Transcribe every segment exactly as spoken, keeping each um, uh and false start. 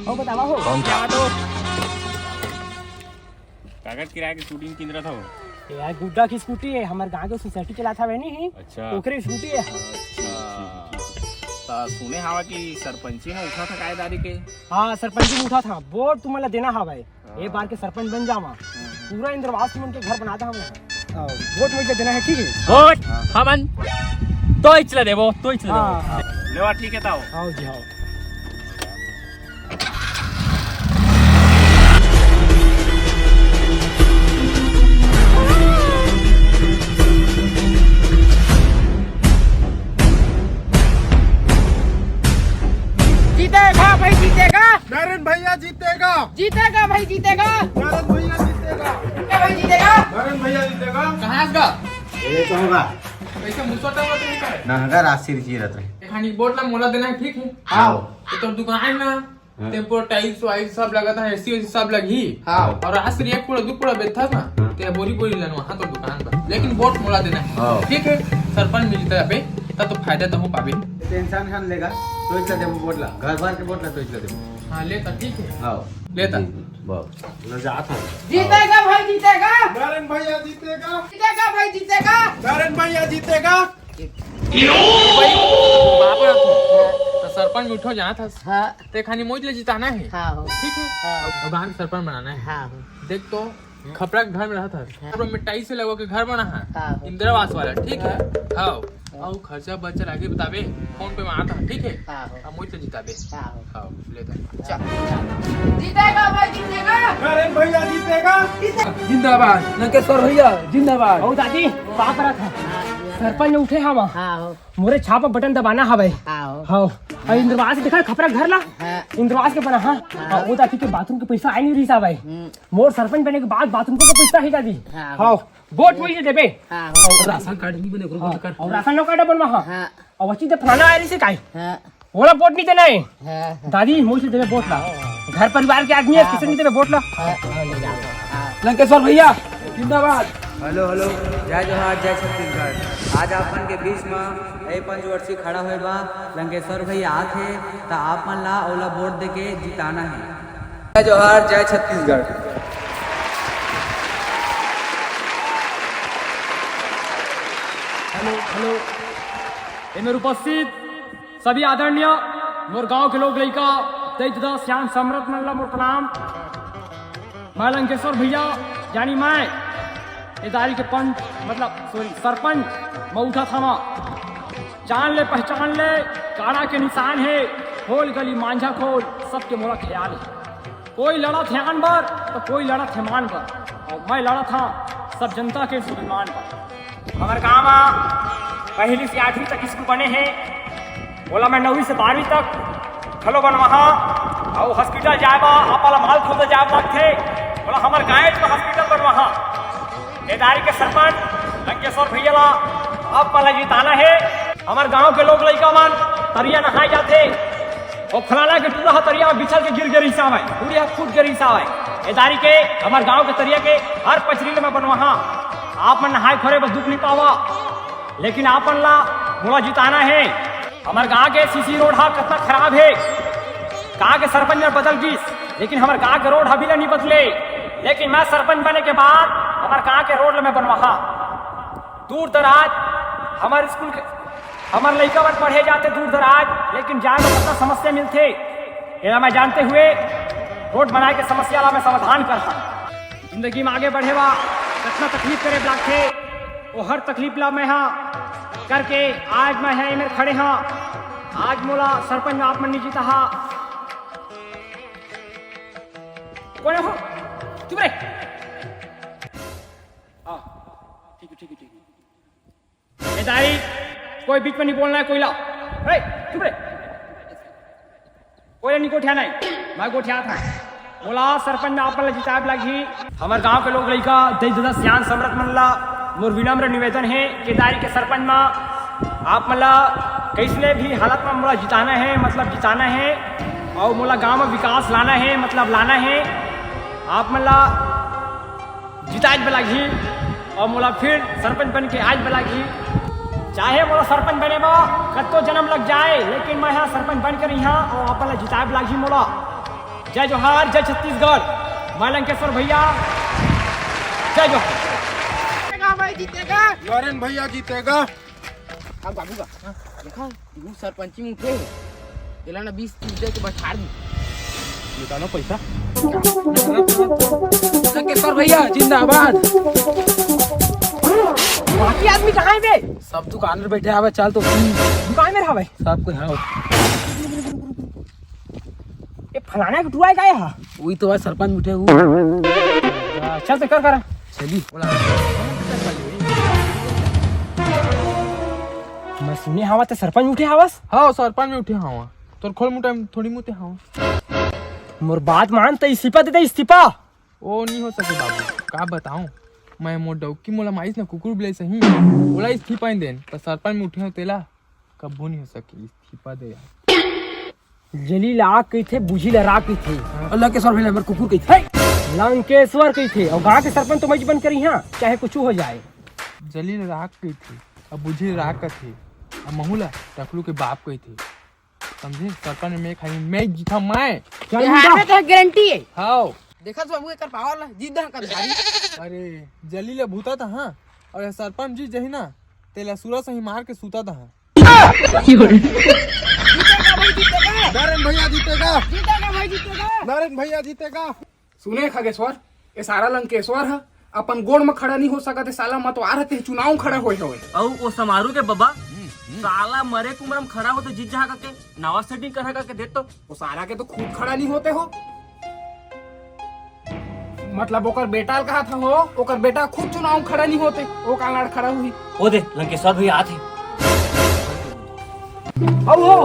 हो बतावा हो। कौन क्या तो? कागज किराए के स्कूटी किंदरत हो? यार, गुड्डा के स्कूटी हे, हमर गांव के सोसाइटी चलात हवे नी ही। अच्छा। ओकरे स्कूटी हे। अच्छा। त सुने हवा कि सरपंची में उठा था कायदारी के? हाँ, सरपंची में उठा था। वोट तुमन ला देना हवय। ए बार के सरपंच बन जावा। पूरा इंद्रवास मन के घर बना दा हमन। हाँ, वोट मुझे देना है, ठीक है? वोट हमन तोइच ला देबो, तोइच ला देबो। हाँ। लेवा, ठीक है, ताओ। आओ जी, आओ। जीतेगा भाई, जीतेगा। नारायण भैया जीतेगा। जीतेगा भाई, जीतेगा। नारायण भैया जीतेगा। जीतेगा भाई, जीतेगा। नारायण भैया जीतेगा। कहाँ का? ये तो होगा। कैसे मुसोटा हुआ तुम का? नहगा राशि जी रहता है। खानी बोट ला मोला देना है, ठीक है? हाँ। तो तोर दुकान है ना? हाँ। ते पूरा टाइल्स वाइल्स सब लगा था, एसी वेसी सब लगी। हाँ। और आज से एक पूरा दो पूरा बेचता था। हाँ। ते बोरी बोरी लेना वहाँ तो दुकान पर, लेकिन बोट मोला देना है। हाँ। ठीक है, सरपंच मिलता है पे, तब तो फायदा तो हो पावे। टेंशन खान लेगा, तो इसका देबो बोट ला, घर भर के बोट ला, तो इसका देबो। हाँ, लेता, ठीक है। हाँ। लेता। बहुत। जीतेगा भाई, जीतेगा। नारायण भैया जीतेगा। जीतेगा भाई, जीतेगा। नारायण भैया जीतेगा। भाई, बाप रे, तो सरपंच में उठो जात हस। हाँ। ते खानी मोइच ले जिताना है। हाँ हो। ठीक है? हाँ। और गांव के सरपंच बनाना है। हाँ हो। देख तो, खपरा के घर में रहत हस। हाँ। खपरा में टाइल्स से लगवा के घर बना है। हाँ हो। इंदिरा आवास वाला, ठीक है? हाँ। हाँ। और खर्चा बर्चा आगे बताबे, फोन पे में आता है, ठीक है? हाँ हो। अब मोइच ले जिताबे। हाँ हो। हाँ, ले दे। चल, चल। जीतेगा भाई, जीतेगा। नारायण भैया जीतेगा। जिंदाबाद, लंकेश्वर भैया, जिंदाबाद। ओ दादी, बाप रहा था। सरपंच में उठे हवा। हाँ हो। मोरे छापा बटन दबाना हवय। हाँ। हाँ। अउ इंद्रवास देखा खपरा घर ला? हाँ। इंद्रवास के बना, हाँ। हाँ, ओ दादी के बाथरूम के पैसा आए नहीं रहिस हवय। हम्म। मोर सरपंच बने के बाद बाथरूम के पैसा ही दादी। हाँ। हाँ। वोट वही से देबे। हाँ। अउ राशन कार्ड नहीं बने, ओकरो हाँ। कर। अउ राशन कार्ड बनवा, हाँ। हाँ। अउ वची दे फलाना आए रहिस हे काई? हाँ। ओला वोट नहीं देना है। हाँ, हाँ। दादी, मोइच ले देबे वोट ला। घर परिवार के आदमी है, हाँ, किसे नहीं देबे वोट ला। हाँ, हाँ, ले जाओ। हाँ। लंकेश्वर भैया, जिंदाबाद। हेलो, हेलो, जय जोहार, जय छत्तीसगढ़। आज आप मन के बीच में ए पंचवर्षी खड़ा होए बा लंकेश्वर भैया आथे, त आप मन ला ओला वोट देके जिताना है। जय जोहार, जय छत्तीसगढ़। Hello, hello. ए मेर उपस्थित सभी आदरणीय मोर गांव के लोग लइका, दई ददा, सियान समरथ मन ला मोर प्रणाम। मैं लंकेश्वर भैया, यानी मैं ए दारी के पंच, मतलब सॉरी, सरपंच मऊठा थाना। जान ले पहचान ले, काड़ा के निशान है, खोल गली मांझा खोल, सबके मोला ख्याल है। कोई लड़त हे आन बर, तो कोई लड़त हे मान बर, और मैं लड़त हा सब जनता के स्वाभिमान बर। हमर गांव म पहली से आठवीं तक स्कूल बने हे, ओला मैं नौवीं से बारहवीं तक घलो बनवाहा, अउ हॉस्पिटल जाए बर, आपा ला माल खोदे जाए बर लगथे, ओला हमर गांव म हॉस्पिटल बनवाहा। ए दारी के सरपंच लंकेश्वर भैया ला आप मन ला जिताना हे। हमर गांव के लोग लइका मन तरिया नहाए जाथे, ओ फलाना के टूरा ह तरिया म बिछल के गिर गे रिहिस हवय, टूरी ह फूट गे रिहिस हवय। ए दारी के हमर गांव के तरिया के हर पचरी ल मैं बनवाहा। आप मन नहाए खोरे बर दुख नहीं पावा, लेकिन आप मन ला मोला जिताना हे। हमर गांव के सीसी रोड ह कतना खराब हे। गांव के सरपंच में बदल गिस, लेकिन हमर गांव के रोड अभी ले नहीं बदले। लेकिन मैं सरपंच बने के बाद हमर गांव के रोड ल मैं बनवाहा। दूर दराज हमर स्कूल के, हमर लइका मन पढ़े जाथे दूर दराज, लेकिन जाए में कतना समस्या मिलथे, एला मैं जानते हुए रोड बनाए के समस्या ला मैं समाधान करहा। जिंदगी में आगे बढ़े बर कतना तकलीफ करे बर लागथे, ओ हर तकलीफ ला मैं हा करके आज मैं हा एमेर खड़े हा। आज मोला सरपंच में आप मन नहीं जीता हा। कौन हो? चुप रे। हाँ, ठीक है, ठीक है, ठीक है। ए दाई, कोई बीच में नहीं बोलना है, कोई ला। ए, चुप रे। कोई नहीं गोठिया नहीं, मैं गोठिया था। मोला सरपंच में आप मन ला जिताए बर लागही। हमर गांव के लोग लइका, दई ददा, सियान समरथ मन ला मोर विनम्र निवेदन हे कि दारी के सरपंच में आप मन ला कइसने भी हालत में मोला जिताना हे, मतलब जिताना हे, और मोला गांव में विकास लाना हे, मतलब लाना हे। आप मन ला जिताए बर लागही और मोला फिर सरपंच बन के आए बर लागही। चाहे मोला सरपंच बने बर कतको जन्म लग जाए, लेकिन मैं हा सरपंच बन के रहिहा और अपन ला जिताए बर लागही मोला। जय जोहार, जय छत्तीसगढ़, मैं लंकेश्वर भैया, जय जोहार। जीतेगा भाई, जीतेगा। नरेन भैया जीतेगा। अब बाबू का, हाँ, देखा, तू सरपंची में उठे, तेला ना बीस तीस दे के बठार दी। निकालो पैसा। लंकेश्वर भैया जिंदाबाद। बाकी आदमी कहाँ है बे? सब दुकान में बैठे हवे, चल तो। दुकान में हवे। सब कोई हाँ। ये फलाना के टुरा का है? वही तो आज सरपंच उठे हूँ। चल तो कर कर। चली। मैं सुने हवा तो सरपंच उठे हवस। हाँ, सरपंच में उठे हवा। तोर खोल मुटा में थोड़ी मुते हवा। मोर बात मान, तो इस्तीफा दे दे, इस्तीफा। ओ नहीं हो सके बाबू, का बताऊं, मैं मोर डौकी मोला माइस ना कुकुर बिलाई सही, ओला इस्तीफा नहीं देन, तो सरपंच में उठे हो तेला कब्बो नहीं हो सके, इस्तीफा दे यार। जली ला आग कहिथे, बुझी ला राग कहिथे। हाँ। और लंकेश्वर भैया हमर कुकुर कहिथे। हे! लंकेश्वर कहिथे, और गांव के सरपंच तो मैं बन करी हाँ, चाहे कुछ हो जाए। जली ला राग कहिथे, अब बुझी ला राग कहिथे, अब महू ला टकलू के बाप कहिथे। समझे? सरपंच में खाली मैं जीता मैं। क्या बिहार में तो गारंटी है। हाँ। देखा तो बाबू एकर पावर ला, जीत दहा कर भारी। अरे, जली ला भूता था हाँ, और ये सरपंच जीत जही ना, तेला सूरज सही मार के सूता था हाँ। जीतेगा भाई, जीतेगा। नरेन भैया जीतेगा। जीतेगा भाई, जीतेगा। नरेन भैया जीतेगा। सुने खगेश्वर, ये सारा लंकेश्वर ह, अपन गोड़ म खड़ा नहीं हो सकत, ये साला मतवार ह, ते चुनाव खड़ा होए हवे। अउ वो समारू के बबा, साला मरे के उम्र म खड़ा होते जीत जहा करके, नवा सेटिंग करा करके देत तो। वो सारा के तो खुद खड़ा नहीं होते हो। मतलब ओकर बेटा ल कहा था हो, ओकर बेटा खुद चुनाव खड़ा नहीं होते, वो का लाड़ खड़ा हुई। ओ दे, लंकेश्वर भी आत हे। अब हो।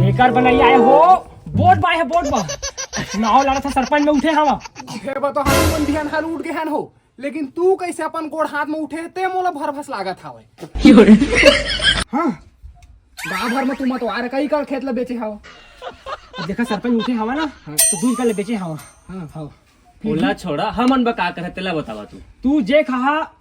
एकर बनाई आए हो, वोट बाय है, वोट बा। चुनाव लड़ा था, सरपंच में उठे हवा। हे बा तो हम मन ध्यान हाल उठ गए हन हो, लेकिन तू कैसे अपन गोड़ हाथ में उठे, ते मोला भरभस लागत हवे। हाँ, गाँव भर में तू मतवार कई कर खेत ला बेचे हवा। अब देखा सरपंच उठे हवा ना, हाँ। तो दू एकड़ ले बेचे हवा। हाँ। हाँ। ओला छोड़ा, हमन बा का करे, तेला बतावा तू। तू जे कहा।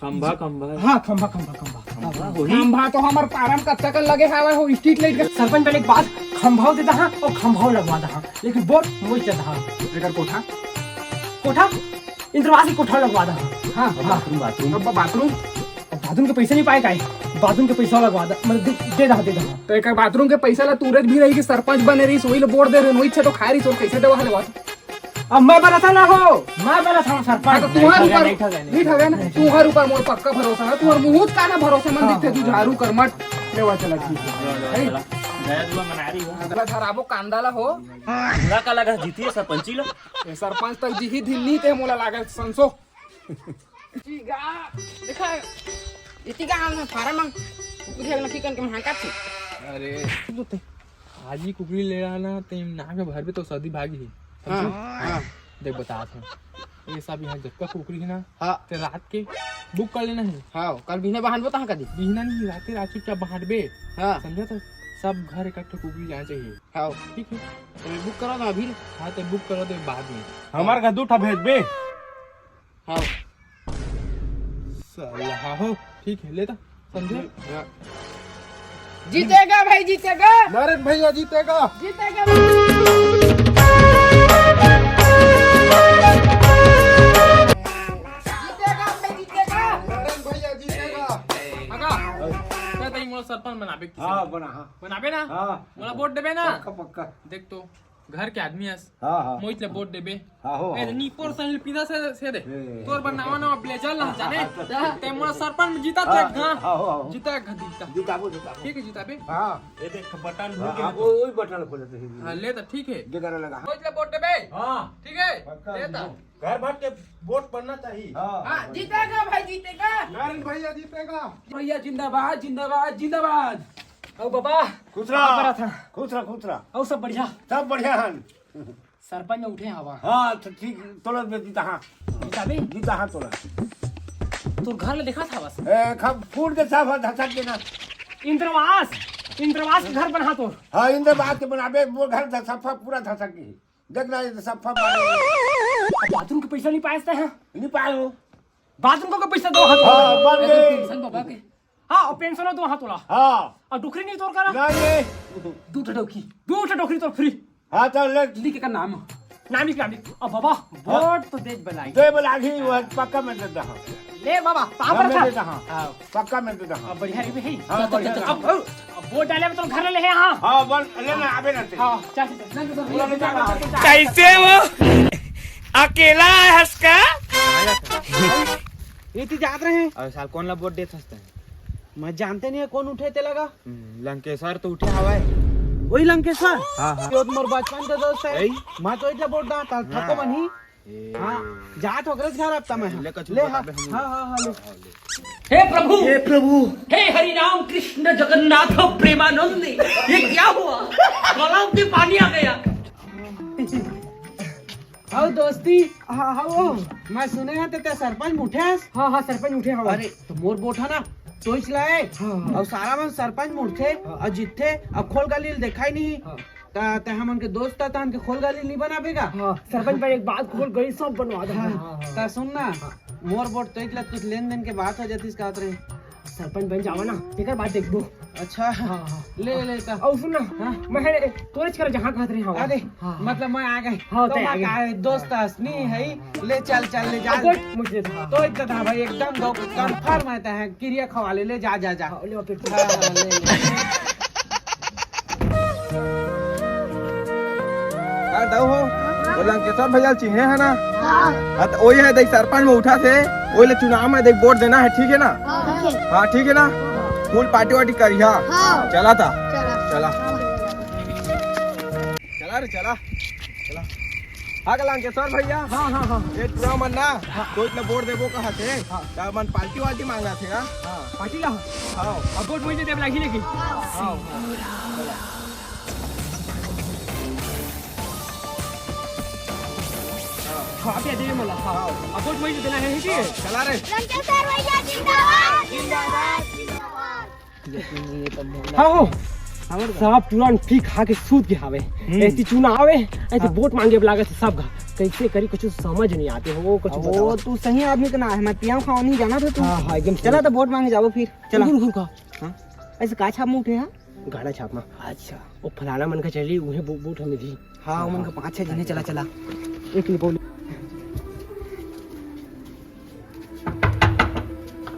खंभा, खंभा। हाँ, खंभा, खंभा, खंभा। खंभा होही। खंभा तो हमर पारम कत्ता कर लगे हवा हो, स्ट्रीट लाइट का। सरपंच पहले एक बात, खंभा दे दहा और खंभा लगवा दहा, लेकिन वोट मोई चढ़ा। एकर कोठा? कोठा? इंद्रवास की कोठा लगवा दहा। हाँ, हाँ। Bathroom, bathroom. अब बाथरूम? अब बाथरूम के पैसा नहीं पाए काहे? बाथरूम के पैसा लगवा दे, मतलब दे, दे दहा, दे दहा। तो एकर बाथरूम के पैसा ला तू रज भी रही कि सरपंच बने रही, वही ला वोट दे रहे, वही छे तो खाए रही, तो कैसे देवा हले बात? अब मैं बलत ना हो, मैं बलत हूँ सरपंच। हाँ, तो तुम्हारे ऊपर नहीं ठगे, नहीं ठगे ना, तुम्हारे ऊपर मोर पक्का भरोसा है, तुम्हारे मुंह का ना भरोसेमंद दिखते, तू झाड़ू कर मत लेवा चला ठीक है। गया दुआ मना रही हो। अगला धराबो कांदा ला हो। पूरा का लगा जीती है सरपंची ला। ये सरपंच तक जी ही दिन नी ते मोला लागत संसो। जी गा, देखा, इतनी का हम फार्म में कुकुर है ना, की करके महंगा थी। अरे, तू तो ते, आज ही कुकरी ले रहा ना, ते नाक में भरबे तो सर्दी भागी ही। हाँ, समझे? हाँ। देख, बता था। ये सब यहाँ जक्का कुकरी है ना, हाँ। ते रात के बुक कर लेना है। हाँ, कल बिहने बहानबो तहाँ कदी। बिहना नहीं, रात के रात चुपचाप बहानबे। हाँ। समझा तो? सब घर इकट्ठे कुकरी जाना चाहिए। हाँ। ठीक है? तो मैं बुक करा था अभी। हाँ, तो बुक करा दे बाद में। हमारे घर दू ठा भेजबे। हाँ। साला हो, ठीक है, लेता, समझे? हाँ। जीतेगा भाई, जीतेगा। नरेन भैया जीतेगा। जीतेगा भाई। जीतेगा भाई, जीतेगा। नरेन भैया जीतेगा। अगा, क्या तई मोला सरपंच बनाबे किसी हाँ, ने? बना, हाँ। बनाबे ना? हाँ। मोला वोट देबे ना? पक्का, पक्का। देख तो, घर के आदमी हस। हाँ, हाँ। मोहित ले वोट देबे। हाँ, हो, ए, हो। नीपोर सहिल पीदा से, से दे। ए। तोर बर नवा, नवा ब्लेजर ला जाने। हाँ, हाँ, हाँ। ते मोला सरपंच में जीता हाँ, थे, हाँ। हाँ, हो, हो। जीता एक घड़ी जीता। जिताबो, जिताबो। ठीक है, जिताबे। हाँ। ये देख, बटन भूल हाँ, गया हाँ, तो। वो, वही बटन खोले थे। हाँ, ले तो ठीक है। ग्यारह लगा। मोहित ले वोट देबे। हाँ। ठीक है? पक्का ले तो। जीतो। घर भर के वोट पड़ना चाहिए। हाँ। हाँ, जीतेगा भाई, जीतेगा। नारायण भैया जीतेगा। भैया जिंदाबाद, जिंदाबाद, जिंदाबाद। अउ बाबा, खुश रहा। का करत हा? खुश रहा, खुश रहा। अउ सब बढ़िया? सब बढ़िया हन। सरपंच में उठे हवा। हाँ, तो ठीक, तोला दे जीता, हाँ। जीता बे? जीता, हाँ, तोला। तोर घर ले देखा था बस। ए, खब फूट के सब धसक के ना। इंद्रवास, इंद्रवास के घर बना तोर। हाँ, इंद्रवास के बनाबे, वो घर धसक, पूरा धसक के। देख ना, ये सब फंस मारे। अब बाथरूम के पैसा नहीं पाए थे, हाँ? नहीं पाए हो। बाथरूम को पैसा दो हाथ हाँ, तोला। बन गए। पेंशन बाबा के। हाँ, और पेंशन दो हाथ तोला। हाँ। और डोकरी नहीं तोर करा? नहीं, नहीं। दू ठो डोकरी, दू ठो डोकरी तोर फ्री। हाँ, तो ले। लिख के नाम। नाम लिख, नाम लिख। अब बाबा, वोट तो देज बलाही। दे बलाही, वो पक्का मैं देता हूँ। ले बाबा, पाँव हाँ, मैं परत हँव। देता हूँ। हाँ। पक्का मैं देता हूँ। अब बढ़िया रही भाई। हाँ, बढ़िया रही। अब, अब वोट डाले में तो घर ले हे, हाँ। हाँ, बोल, ले ना, आबे ना ते। हाँ, चल, चल, चल। पूरा ले जा, हाँ। कैसे वो अकेला है हंस का? ये तो जात रहे हैं। अरे साल कौन ला वोट देत हंसते हैं? मैं जानते नहीं है कौन उठे ते लगा। हम्म, लंकेश्वर तो उठे हवा है। वही लंकेश्वर? हाँ, हाँ। ये तो मोर बचपन का दोस्त है। यही? मैं तो इतना वोट डालता था, हाँ। तो बनी। ए। हाँ, जात हो गरज घर अब तमे। ले कछु ले, बता हाँ, बे हम। हाँ, हाँ, हाँ, ले। हे प्रभु, हे प्रभु। हे हरि राम कृष्ण जगन्नाथ प्रेमानंद, ये क्या हुआ? गला में पानी आ गया। हाँ दोस्ती, हाँ, हाँ, वो, मैं सुने हैं ते, ते सरपंच उठे हस? हाँ, हाँ, सरपंच उठे हवा। अरे, तो मोर वोट हे ना, सोच लाए। हाँ, हाँ। अउ सारा मन सरपंच उठथे, हाँ। अउ जीतथे, अउ खोल गाली ल देखाई नहीं। हाँ। त, त हमन के दोस्त त, त हमन के खोल गाली नहीं बनाबे का? हाँ, सरपंच भाई एक बात खोल गाली सब बनवा दे। हाँ, हाँ, हाँ। त सुन ना, हाँ। मोर वोट तो इतला कुछ लेन देन के बात हो जातीस कहत रहे। सरपंच बन जावा ना, तेकर बाद देखबो। अच्छा। हाँ, हाँ। ले, ले, त। अउ सुन ना, हाँ। मैं तोरेच कर जहाँ कहत रहे हवा। अरे, हाँ, हाँ। मतलब मैं आ गए। हाँ, तो तै मैं आ गए। का है, दोस्त असनी है। हाँ, हाँ। ले चल, चल, ले जा। अब वोट मुझे था। तो इतना था भाई, एकदम गौ-, confirm है, तै है, किरिया खवा ले, ले जा, जा, जा। हाँ, ले, फिर। हाँ, हाँ, ले, ले। का दऊ हो? वो लंकेश्वर भैया ल चिन्हे है ना? हाँ। हाँ, तो वही है, देख, सरपंच में उठा थे, वही ले चुनाव में, देख, वोट देना है, ठीक है ना? हाँ, ठीक है। हाँ, ठीक है ना? Full party वार्टी करिहा। हाँ। चला था। चला। चला। हाँ। चला रे, चला। चला। हाँ, का लंकेश्वर भैया? हाँ, हाँ, हाँ। ये पूरा मन ना, हाँ। तो इतना वोट देबो कहा थे, हाँ। त मन पार्टी वार्टी मांगा थे ना? हाँ, पार्टी ला? हाँ। अब वोट मुझे देब लागी लेकिन। हाँ, हाँ। हाँ, आप ये दे मला। हाँ। अब वोट मुझे देना है, ठीक है? चला रे। लंकेश्वर भैया जिंदाबाद, जिंदाबाद, जिंदाबाद। हाँ हो। साहब तुरंत ठीक खा के सूत के हावे। हम्म। ऐसी चुनाव है, ऐसी हाँ। वोट मांगे लागत हे सब घर। कैसे करी, कुछ समझ नहीं आते हो, कुछ अब बताओ। वो तू सही आदमी का ना है, मैं पियाऊँ खाऊँ नहीं जाना था तू। हाँ, हाँ, एकदम चला सही। तो वोट मांगे जाबो फिर। चला। रुक, रुक, रुक, हाँ। हाँ? ऐसे का छाप में उठे हैं? गाड़ा छाप में। अच्छा। वो फलाना मन का चली, उहे बो-, वोट हमें दी। हाँ, उमन का पाँच छह जने, चला, चला। एक निपोल।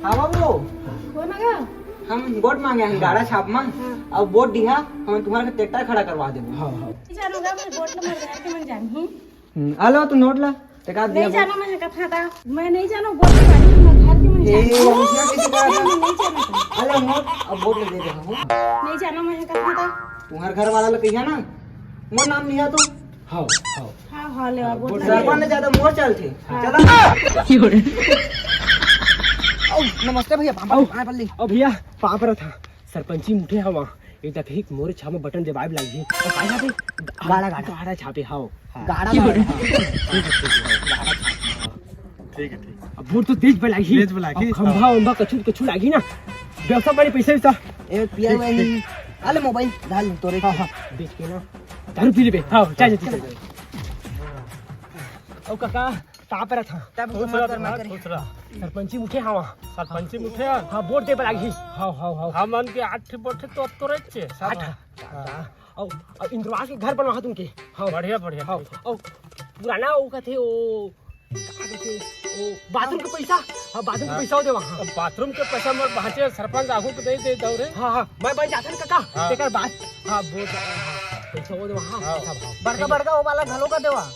हाँ बाबू। कौन आगा? हम वोट मांगे हैं, हाँ। गाड़ा छाप में। हाँ। अब वोट दिहा, हम तुम्हारे ट्रैक्टर खड़ा करवा देबो। हाँ, हाँ। नहीं जानूंगा, मैं वोट नंबर घर के मन जानही। हम्म, आ लो, तू नोट ला। ते का नहीं दिया जानो, मैं कथा था। मैं नहीं जानो, वोट के बारे में, मैं घर के मन ए, जानही। ये मुखिया कैसे कहा था? नहीं, मैं नहीं जानो। अरे, नोट, अब वोट ले दे रहा हूँ। नहीं जानो, मैं कथा था। तुम्हारे घर वाला लोग कहिया ना, मोर नाम लिहा तो। हाँ, हाँ। हाँ, हाँ, ले, हाँ, वोट वोट ले। सरपंच ले ज्यादा मोर चलथे। हाँ। चला। ओ, नमस्ते भैया, पापा, आओ। पापा ले। ओ भैया, पाँव परत हँव। सरपंची म उठे हँव। एक दफे मोरे छाप म बटन दबाए बर लागही। अउ का छापे? गाड़ा, गाड़ा। गाड़ा छापे हव। हाँ। गाड़ा, गाड़ा। हाँ। ठीक है, ठीक है। गाड़ा छापे। ठीक है, ठीक है। अब वोट तो देज बर लागही। देज बर लागही। अब खंभा, हाँ। उंभा, कछु, कछु लागही ना। व्यवस्था पानी, पैसा, वैसा। ए, पिया ठीक, हुआ ठीक। ही। आ ले मोबाइल, डाल तोरे। हाँ, हाँ। बेच के ना दारू पी लेबे। हाँ, जा, जा, जा, जा। अउ काका, का परत हव? तब खुश रह, मत कर, मत कर। खुश रह। सरपंची म उठे हँव। सरपंची म उठे हव? हाँ, वोट दे बर लागही। हव, हव, हव। हमन के आठ ठे वोट हे तो अब तो रहिथे। आठ? हाँ। अउ, अउ इंद्रवास के घर बनवाहूँ तुमके। हव। बढ़िया, बढ़िया। हव। अउ पुराना वो कथे, वो, का कथे, वो बाथरूम के पैसा? हाँ, बाथरूम के हाँ। पैसा वो देवा, हाँ। अब बाथरूम के पैसा मोर बाँचे, सरपंच आगू के दे, दे दव रे। हाँ, हाँ, मैं बन जाथन काका, हाँ। तेकर बाद। हाँ, वो, हाँ, पैसा वो देवा, हाँ, हाँ। पैसा भाव। बड़का, बड़का वो वाला घलो का देवा।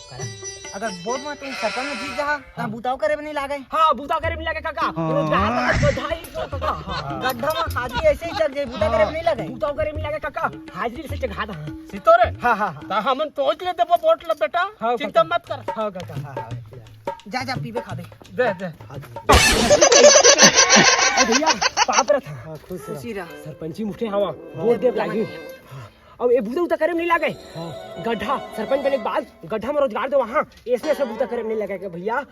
अगर वोट म तुम सरपंच जीत जाहा, त हाँ। बुताव करे बर नहीं लागे। हाँ, बुताव करे बर नहीं लागे काका। हाँ। रोजगार का गड्ढा ही तो काका। हाँ। गड्ढा म हाजरी ऐसे ही चल जाए, बुताव करे बर नहीं लागे। बुताव करे बर नहीं लागे काका। हाजरी से चघा दा। सितोरे? हाँ, हाँ, हाँ। त हमन तोच ले देबो वोट ल बेटा। हाँ, चिंता काका। मत कर। हाँ, काका। हाँ, हाँ। जा, जा, पीबे खाबे। दे, दे। अरे भैया, पाँव परत हँव। हाँ, खुश रह। खुशी रह। सरपंची म उठे हँव। हाँ। वोट दे बर लागही। हाँ। अब ये बुता उता करे बर नहीं लागे। हाँ। गड्ढा, सरपंच बने के बाद गड्ढा म रोजगार देवा, हाँ। ऐसे, ऐसे बुता करे बर नहीं लागे के भैया।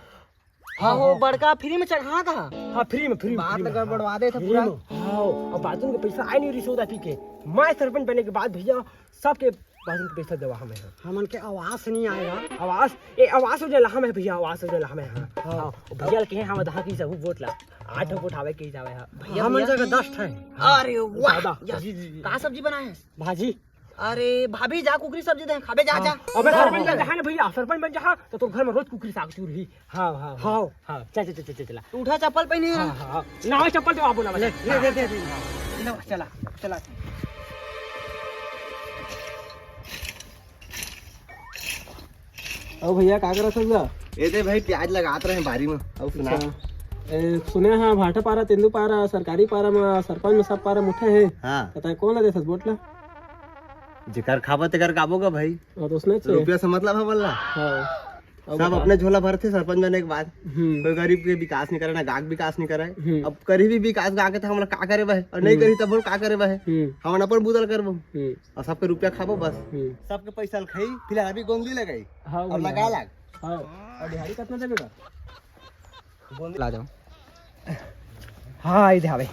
हाँ, वो हाँ। बड़का फ्री म चढ़ा था। हाँ, फ्री म, फ्री म, बात फ्री म, गड़बड़वा हाँ। देथे फ्री पूरा। म। हाँ, अब बाथरूम के पैसा आए नहीं रिसोदा पी के। मैं सरपंच बने के बाद भैया सबके बाथरूम के पैसा देवा हमें, हाँ। हमन के आवास नहीं आएगा। आवास, ए, आवास योजना ला हमें भैया, आवास योजना ला हमें, हाँ। हाँ। हाँ, भैया ल कहे हँव दहा कि सहू वोट ला। आठ वोट आवे के हिसाब है, हाँ। भैया, हमन भैया। जगह दस ठे। अरे वाह। ज्यादा। यस। जी, जी, जी। का सब्जी बनाए हस? भाजी। अरे भाभी, जा कुकरी सब्जी दे, खाबे, जा, जा। अबे सरपंच बन जा ना भैया, सरपंच बन जा, हाँ, तो तोर घर में रोज कुकरी साग चूर ही। हाँ, हाँ, हाँ। हाँ, चल, चल, चल, चल, चला। उठा, चप्पल पहनी है। हाँ, हाँ, हाँ। ना हो चप्पल तो आप बोला ले, ले, ले, ले, ले। लो, चला, चला। अउ भैया, का करत हस गा? ए दे भाई, प्याज लगात रहे बारी में। अउ सुना। अच्छा। ए, सुने हाँ, भाटा पारा, तेंदू पारा, सरकारी पारा में, सरपंच में सब पारा मुठे है। हाँ। पता है कौन ला देथस वोट ला? जेकर खाबो तेकर गाबो गा भाई। हाँ, तो उसने चाहिए। रुपया से मतलब है बोलना। हाँ। अब सब बता। अपने झोला भरथे सरपंच बने के बाद। हम्म। कोई गरीब के विकास नहीं करे, ना गांव के विकास नहीं करे। हम्म। अब करी भी विकास गांव के, तो हमला का करे बहे, और नहीं हम्म। करी तब बोल का करे बहे। हम्म। हमन अपन बुतल करबो। हम्म। और सबके रुपया खाबो बस। हम्म। सबके पैसा ल खाई, फिलहाल अभी गोंदली लगाई। हाँ और भैया। लगा लाग। हाँ। और दिहाड़ी कितना देबे का? गोंदली ला जाओ। हाँ, इधर आवे।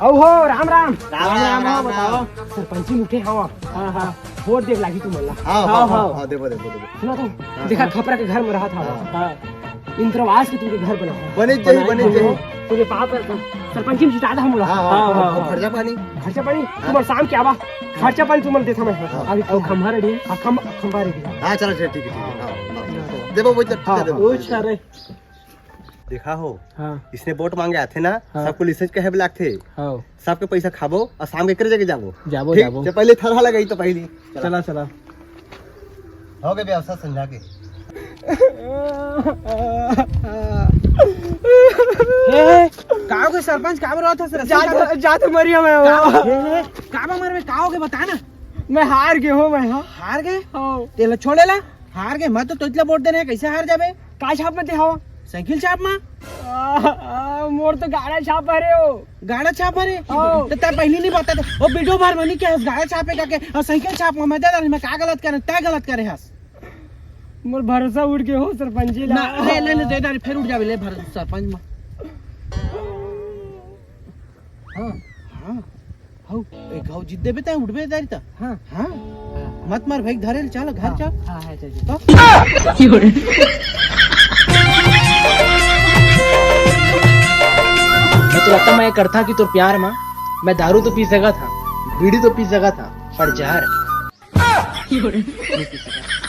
आओ हो, राम राम। राम राम, राम, आओ, राम, बताओ। राम। सरपंची मुठे हवा। हाँ, हाँ। वोट देख लागी तुमन ला। हाँ, हाँ, हाँ, हाँ। हाँ, देबो, देबो, देबो। सुना तो, हाँ, देखा हाँ। खपरा के घर में रहा था। हाँ। हाँ। इंद्रवास के तुमके घर बना है। बने जाही, बने जाही। तुमके पाप है, सरपंची में जिता दा हम लोग। हाँ, हाँ, हाँ, हाँ, हाँ, हाँ। खर्चा पानी। खर्चा पानी, हाँ। तुमन शाम के आवा। खर्चा पानी तुमन देता मैं। हाँ। अभी और खंभा ready है? हाँ, खंभा, खंभा ready है। हाँ, चलो, चलो, ठीक है, ठीक है। हाँ, हाँ, हाँ। देबो, वो तो हाँ, देबो। हाँ। अच्छा रे। देखा हो, हाँ। इसने वोट मांगे आथे ना, हाँ। सबको लिसेज कहे लागथे। हाँ। सबके पैसा खाबो और शाम के एकरे जगह जाबो। जाबो, ठीक? जाबो। जब पहले थरहा लगाई तो पहली। चला, चला। हो गए व्यवस्था संझा के। ए, का हो गए सरपंच, का बोल रहा था सर? जात, जात मरिया मैं का, हो। ए, का बा मर में, का हो गए बता ना। मैं हार गए हो मैं, हाँ। हार गए? हाँ। तेला छोड़े ला, हार गए। मैं तो तोतला वोट देने, कैसे हार जाबे? का छाप में ते हवा? साइकिल छाप में। आ, आ, मोर तो गाड़ा छाप हरे हो। गाड़ा छाप हरे? हाँ। तो तै पहली नहीं बता दे। वो वीडियो भर मनी क्या है, गाड़ा छापे का के, और साइकिल छाप में मैं दे डाली, मैं का गलत करे, तै गलत करे हस। मोर भरोसा उठ के हो सरपंच जी ला। ना, ले, ले, ले, दे डाली, फिर उठ जाबे, ले भर सरपंच में। हाँ। हाँ। हौ, एक घाव जीत देबे तै उठबे दारी ता। हाँ। हाँ। मत मार भाई, धरे ले, चल, घर हाँ, चल। हाँ, है, चल, चल। तो? मैं तो लगता मैं ये करता कि तोर प्यार में मैं दारू तो पी सका था, बीड़ी तो पी सका था, पर जहर नहीं पी सका।